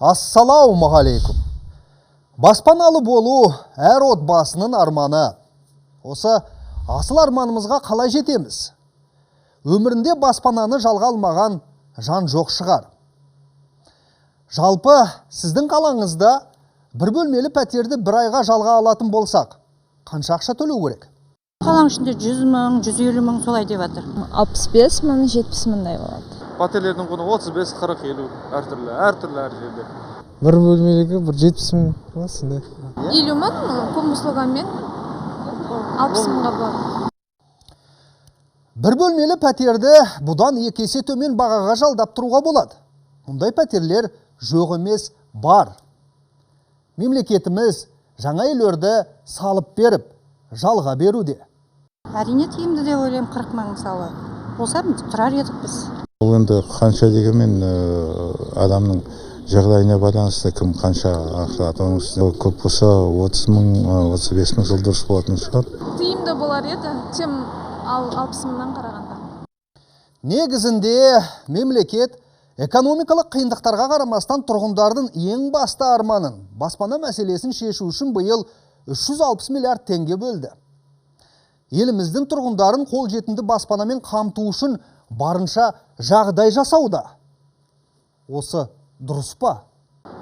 Ассалаумағалейкум. Баспаналы болу әр отбасының арманы. Осы асыл арманымызға қалай жетеміз? Өмірінде баспананы жалға алмаған жан жоқ шығар. Жалпы сіздің қалаңызда бір бөлмелі пәтерді бір айға жалға алатын болсақ, қанша ақша төлеу керек? Қаланың ішінде 100 мың, 150 мың солай деп жатыр. 65 мың, 70 мыңдай болады. Пәтерлердің құны 35, 40, 50 әртүрлі, әртүрлі әр жерде. Бір бөлмелігі бір 70 мың болады сондай. 50 мың ком услугамен 60 мыңға болады. Бір бөлмелі пәтерді бұдан екі есе төмен бағаға жалдап тұруға болады. Мұндай пәтерлер жоқ емес, бар. Мемлекетіміз жаңа үйлерді салып беріп, жалға беруде. Әрине тиімді деп ойлаймын, 40 мың мысалы. Болса тұрар едік біз. Ол енді қанша дегенмен адамның жағдайына байланысты, кім қанша ақша алады. Оның үстіне көп болса 30 мың, 35 мың жыл дұрыс болатын шығар. Тиімді болар еді, чем 60 мыңнан қарағанда. Негізінде мемлекет экономикалық қиындықтарға қарамастан тұрғындардың ең басты арманын, баспана мәселесін шешу үшін биыл 360 миллиард теңге бөлді. Еліміздің тұрғындарын қолжетімді баспанамен қамту үшін барынша жағдай жасауда. Осы дұрыс па?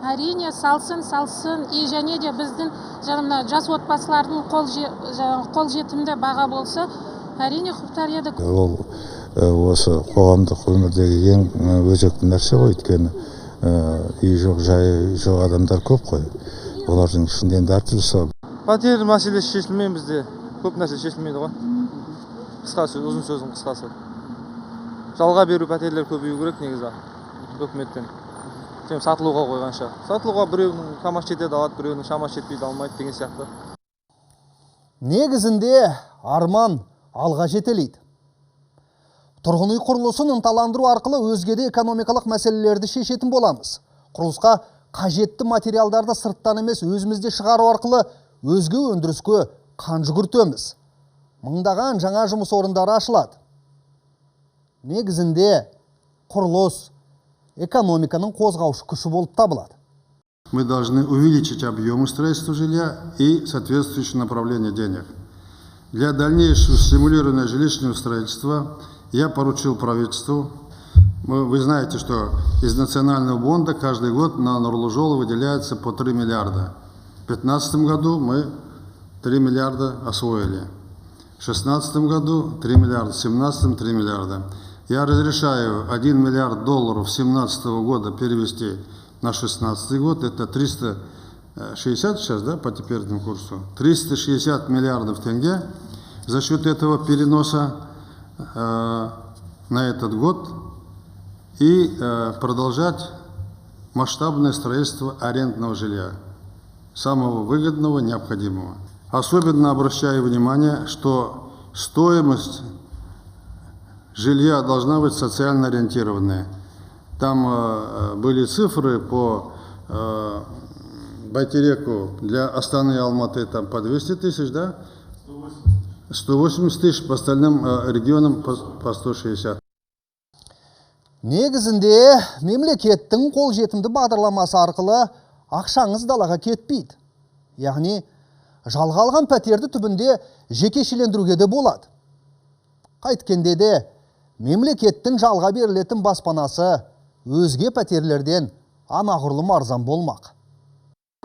Әрине, салсын, салсын. И және де біздің жаңа жас отбасылардың қолжетімді баға болса, әрине құптар едік. Ол осы қоғамдық өмірдегі ең өзекті нәрсе ғой, өйткені үй жоқ, жайы жоқ адамдар көп қой. Олардың ішінде енді әртүрлісі. Пәтер мәселесі шешілмей бізде, көп нәрсе шешілмейді ғой. Қысқасы, ұзын сөздің қысқасы. Жалға беру пәтерлер көбею керек негізі үкіметтен. Сен сатылуға қойғанша. Сатылуға біреуінің шамасы жетеді алады, біреуінің шамасы жетпейді алмайды деген сияқты. Негізінде арман алға жетелейді. Тұрғын үй құрылысын ынталандыру арқылы өзге де экономикалық мәселелерді шешетін боламыз. Құрылысқа қажетті материалдарды сырттан емес өзімізде шығару арқылы өзге өндіріске қан жүгіртеміз. Мыңдаған жаңа жұмыс орындары ашылады. Негізінде құрылыс экономиканың қозғаушы күші болып табылады. Мы должны увеличить объемы строительства жилья и соответствующее направление денег. Для дальнейшего стимулирования жилищного строительства я поручил правительству. Вы знаете, что из Национального фонда каждый год на Нурлы Жол выделяется по 3 миллиарда. В 2015 году мы 3 миллиарда освоили. В 2016 году 3 миллиарда, в 2017 3 миллиарда. Я разрешаю 1 миллиард долларов с 2017 года перевести на 2016 год. Это 360 сейчас, да, по теперешнему курсу. 360 миллиардов тенге за счет этого переноса на этот год и продолжать масштабное строительство арендного жилья, самого выгодного, необходимого. Особенно обращаю внимание, что стоимость жилья должна быть социально ориентированная. Там были цифры по Байтереку для Астаны и Алматы там по 200 тысяч, да? 180 тысяч, по остальным регионам по 160. Негізінде мемлекеттің қолжетімді бағдарламасы арқылы ақшаңыз далаға кетпейді. Яғни жалға алған пәтерді түбінде жекешелендіруге де болады. Қайткенде де мемлекеттің жалға берілетін баспанасы өзге пәтерлерден анағұрлым арзан болмақ.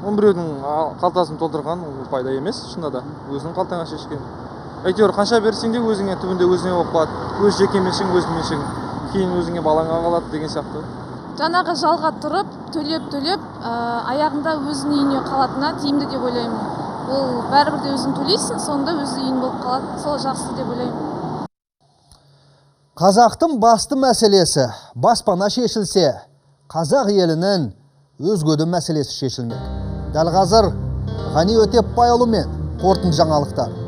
Он біреудің қалтасын толтырған ол пайда емес, шынында да өзінің қалтаңа шешкен. Әйтеуір қанша берсең де өзіңе түбінде өзіңе болып қалады. Өз жеке меншігің, өз меншігің. Кейін өзіңе балаңа қалады деген сияқты. Жаңағы жалға тұрып, төлеп-төлеп, аяғында өзінің үйіне қалатынына тиімді деп ойлаймын. Ол бәрібір де өзің төлейсің, сонда өз үйің болып қалады. Сол жақсы деп ойлаймын. Қазақтың басты мәселесі баспана шешілсе, қазақ елінің өзге де мәселесі шешілмек. Дәл қазір Ғани Өтепбайұлы мен қорытынды жаңалықтар.